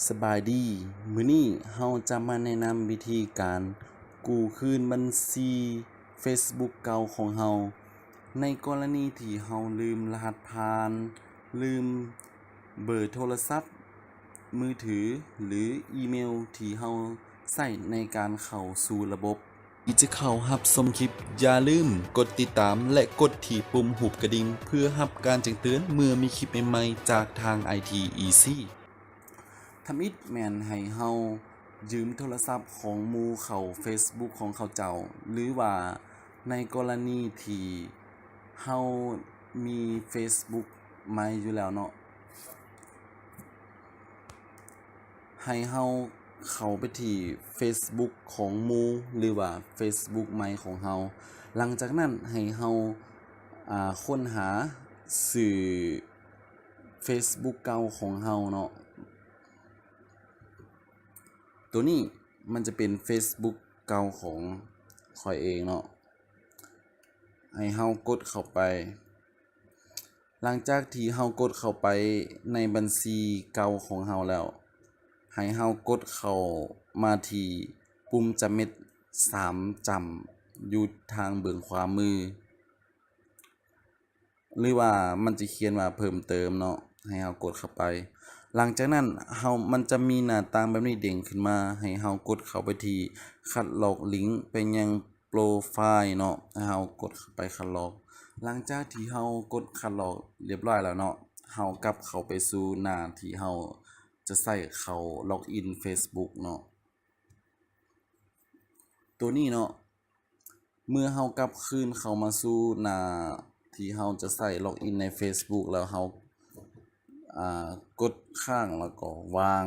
ສະບາຍດີ, ມື້ນີ້ເຮົາຈະມາແນະນຳວິທີການກູ້ຄືນບັນຊີເຟສບຸກເກົ່າຂອງເຮົາ. ໃນກໍລະນີທີ່ເຮົາລືມລະຫັດຜ່ານ, ລືມເບີໂທລະສັບມືຖື ຫຼື ອີເມວທີ່ເຮົາໃຊ້ໃນການເຂົ້າສູ່ລະບົບ. ທີ່ຈະເຂົ້າຮັບຊົມຄລິບ, ຢ່າລືມກົດຕິດຕາມ ແລະ ກົດທີ່ປຸ່ມຮູບກະດິ່ງ ເພື່ອຮັບການແຈ້ງເຕືອນເມື່ອມີຄລິບໃໝ່ໆຈາກທາງໄອທີອີຊີ. ທຳອິດແມ່ນໃຫ້ເຮົາຢືມໂທລະສັບຂອງໝູ່ເຂົ້າເຟສບຸກຂອງເຂົາເຈົ້າ ຫຼືວ່າໃນກໍລະນີທີ່ເຮົາມີເຟສບຸກໃໝ່ຢູ່ແລ້ວເນາະ, ໃຫ້ເຮົາເຂົ້າໄປທີ່ເຟສບຸກຂອງໝູ່ ຫຼືວ່າເຟສບຸກໃໝ່ຂອງເຮົາ. ຫຼັງຈາກນັ້ນໃຫ້ເຮົາ ອາ ຄົ້ນຫາຊື່ເຟສບຸກເກົ່າຂອງເຮົາເນາະ. ໂຕນີ້ມັນຈະເປັນເຟສບຸກເກົ່າຂອງຂ້ອຍເອງເນາະ. ໃຫ້ເຮົາກົດເຂົ້າໄປ. ຫຼັງຈາກທີ່ເຮົາກົດເຂົ້າໄປໃນບັນຊີເກົ່າຂອງເຮົາແລ້ວ, ໃຫ້ເຮົາກົດເຂົ້າມາທີ່ປຸ່ມຈຳເມັດສາມຈ້ຳຢູ່ທາງເບື້ອງຂວາມື ຫຼືວ່າມັນຈະຂຽນວ່າເພີ່ມເຕີມເນາະ, ໃຫ້ເຮົາກົດເຂົ້າໄປ. ຫຼັງຈາກນັ້ນເຮົາ ມັນຈະມີໜ້າຕ່າງແບບນີ້ເດັ້ງຂຶ້ນມາ, ໃຫ້ເຮົາກົດເຂົ້າໄປທີ່ຄັດລອກລິງໄປຍັງໂປຣໄຟລ໌ເນາະ, ໃຫ້ເຮົາກົດເຂົ້າໄປຄັດລອກ. ຫຼັງຈາກທີ່ເຮົາກົດຄັດລອກລຽບຮ້ອຍແລ້ວເນາະ, ເຮົາກັບເຂົ້າໄປສູ່ໜ້າທີ່ເຮົາຈະໃຊ້ເຂົ້າລັອກອິນເຟສບຸກເນາະ. ໂຕນີ້ເນາະ, ເມື່ອເຮົາກັບຄືນເຂົ້າມາສູ່ໜ້າທີ່ເຮົາຈະໃຊ້ລັອກອິນໃນເຟສບຸກແລ້ວ, ເຮົາ ອາ ກົດຄ້າງແລ້ວກໍວາງ.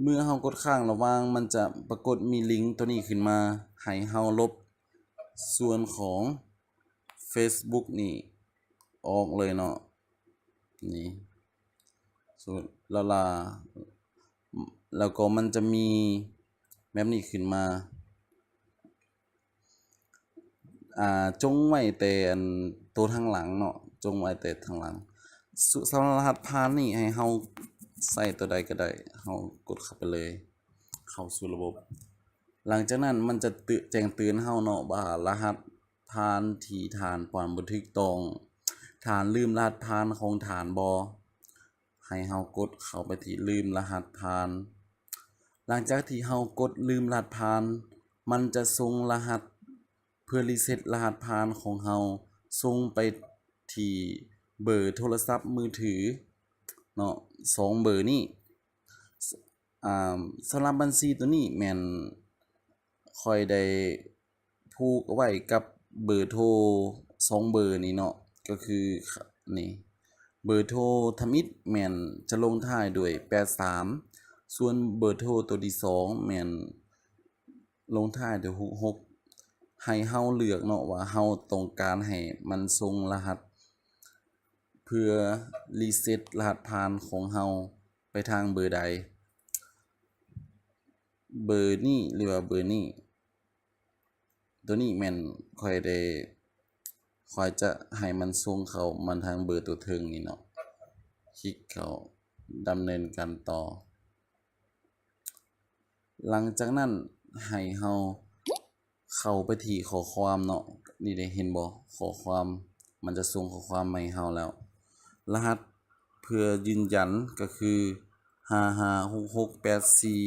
ເມື່ອເຮົາກົດຄ້າງແລ້ວວາງ, ມັນຈະປາກົດມີລິງໂຕນີ້ຂຶ້ນມາ, ໃຫ້ເຮົາລົບສ່ວນຂອງເຟສບຸກນີ້ອອກເລີຍເນາະ. ນີ້ ລະລາ ແລ້ວກໍມັນຈະມີແບບນີ້ຂຶ້ນມາ. ອາ ຈົ່ງໄວ້ແຕ່ອັນໂຕທາງຫຼັງເນາະ, ຈົ່ງໄວ້ແຕ່ທາງຫຼັງ. ສ- ສຳລັບລະຫັດຜ່ານນີ້ໃຫ້ເຮົາໃສ່ໂຕໃດກໍໄດ້, ເຮົາກົດເຂົ້າໄປເລີຍ, ເຂົ້າສູ່ລະບົບ. ຫຼັງຈາກນັ້ນມັນຈະເຕືອນ ແຈ້ງເຕືອນເຮົາເນາະວ່າລະຫັດຜ່ານທີ່ທ່ານປ້ອນບໍ່ຖືກຕ້ອງ, ທ່ານລືມລະຫັດຜ່ານຂອງທ່ານບໍ່? ໃຫ້ເຮົາກົດເຂົ້າໄປທີ່ລືມລະຫັດຜ່ານ. ຫຼັງຈາກທີ່ເຮົາກົດລືມລະຫັດຜ່ານ, ມັນຈະສົ່ງລະຫັດເພື່ອຣີເຊັດລະຫັດຜ່ານຂອງເຮົາ ສົ່ງໄປທີ່ເບີໂທລະສັບມືຖືເນາະ, ສອງເບີນີ້. ສ- ອາ ສຳລັບບັນຊີໂຕນີ້ແມ່ນຂ້ອຍໄດ້ ຜູກເອົາໄວ້ກັບເບີໂທສອງເບີນີ້ເນາະ, ກໍຄື ນີ້ ເບີໂທທຳອິດແມ່ນຈະລົງທ້າຍດ້ວຍແປດສາມ, ສ່ວນເບີໂທໂຕທີສອງແມ່ນລົງທ້າຍດ້ວຍຫົກຫົກ. ໃຫ້ເຮົາເລືອກເນາະວ່າເຮົາຕ້ອງການໃຫ້ມັນສົ່ງລະຫັດເພື່ອຣີເຊັດລະຫັດຜ່ານຂອງເຮົາໄປທາງເບີໃດ, ເບີນີ້ ຫຼືວ່າເບີນີ້. ໂຕນີ້ແມ່ນຂ້ອຍໄດ້ ຂ້ອຍຈະໃຫ້ມັນສົ່ງເຂົ້າມາທາງເບີໂຕເທິງນີ້ເນາະ, ຄລິກເຂົ້າດຳເນີນການຕໍ່. ຫຼັງຈາກນັ້ນໃຫ້ເຮົາເຂົ້າໄປທີ່ຂໍ້ຄວາມເນາະ, ນີ້ເດ້ ເຫັນບໍ່ ຂໍ້ຄວາມ ມັນຈະສົ່ງຂໍ້ຄວາມມາໃຫ້ເຮົາແລ້ວ. ລະຫັດເພື່ອຢືນຢັນກໍຄື ຫ້າຫ້າຫົກຫົກແປດສີ່.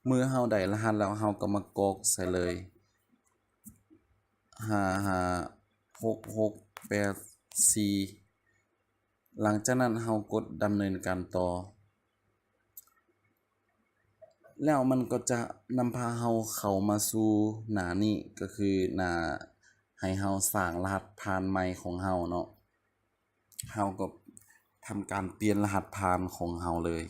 ເມື່ອເຮົາໄດ້ລະຫັດແລ້ວ ເຮົາກໍມາກອກໃສ່ເລີຍ ຫ້າຫ້າຫົກຫົກແປດສີ່. ຫຼັງຈາກນັ້ນເຮົາກົດດຳເນີນການຕໍ່ ແລ້ວມັນກໍຈະນຳພາເຮົາເຂົ້າມາສູ່ໜ້ານີ້ ກໍຄືໜ້າໃຫ້ເຮົາສ້າງລະຫັດຜ່ານໃໝ່ຂອງເຮົາເນາະ. ເຮົາກໍທຳການປ່ຽນລະຫັດຜ່ານຂອງເຮົາເລີຍ.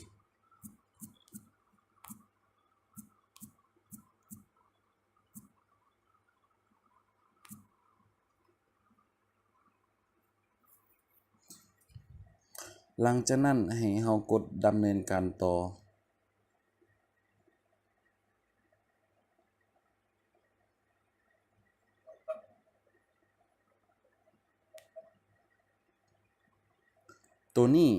ຫຼັງຈາກນັ້ນໃຫ້ເຮົາກົດດຳເນີນການຕໍ່. ໂຕນີ້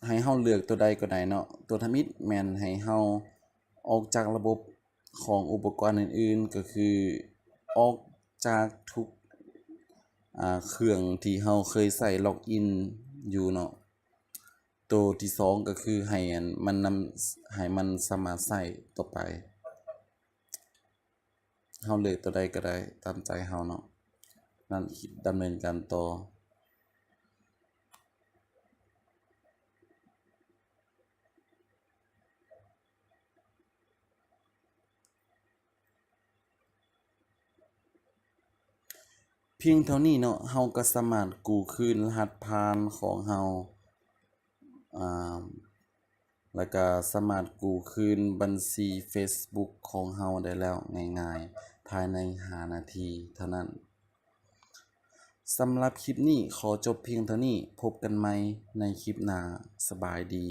ໃຫ້ເຮົາເລືອກຕົວໃດກໍໄດ້ເນາະ. ຕົວທຳອິດແມ່ນໃຫ້ເຮົາອອກຈາກລະບົບຂອງອຸປະກອນອື່ນໆ ກໍຄືອອກຈາກທຸກ ອາ ເຄື່ອງທີ່ເຮົາເຄີຍໃຊ້ລັອກອິນຢູ່ເນາະ. ໂຕທີສອງກໍຄືໃຫ້ອັນມັນນຳ ໃຫ້ມັນສາມາດໃຊ້ຕໍ່ໄປ. ເຮົາເລືອກຕົວໃດກໍໄດ້ຕາມໃຈເຮົາເນາະ. ນັ້ນ ດຳເນີນການຕໍ່. ພຽງເທົ່ານີ້ເນາະ ເຮົາກໍສາມາດກູ້ຄືນລະຫັດຜ່ານຂອງເຮົາ ອາ ແລ້ວກໍສາມາດກູ້ຄືນບັນຊີເຟສບຸກຂອງເຮົາໄດ້ແລ້ວງ່າຍໆ ພາຍໃນຫ້ານາທີເທົ່ານັ້ນ. ສຳລັບຄລິບນີ້ຂໍຈົບພຽງເທົ່ານີ້. ພົບກັນໃໝ່ໃນຄລິບໜ້າ. ສະບາຍດີ.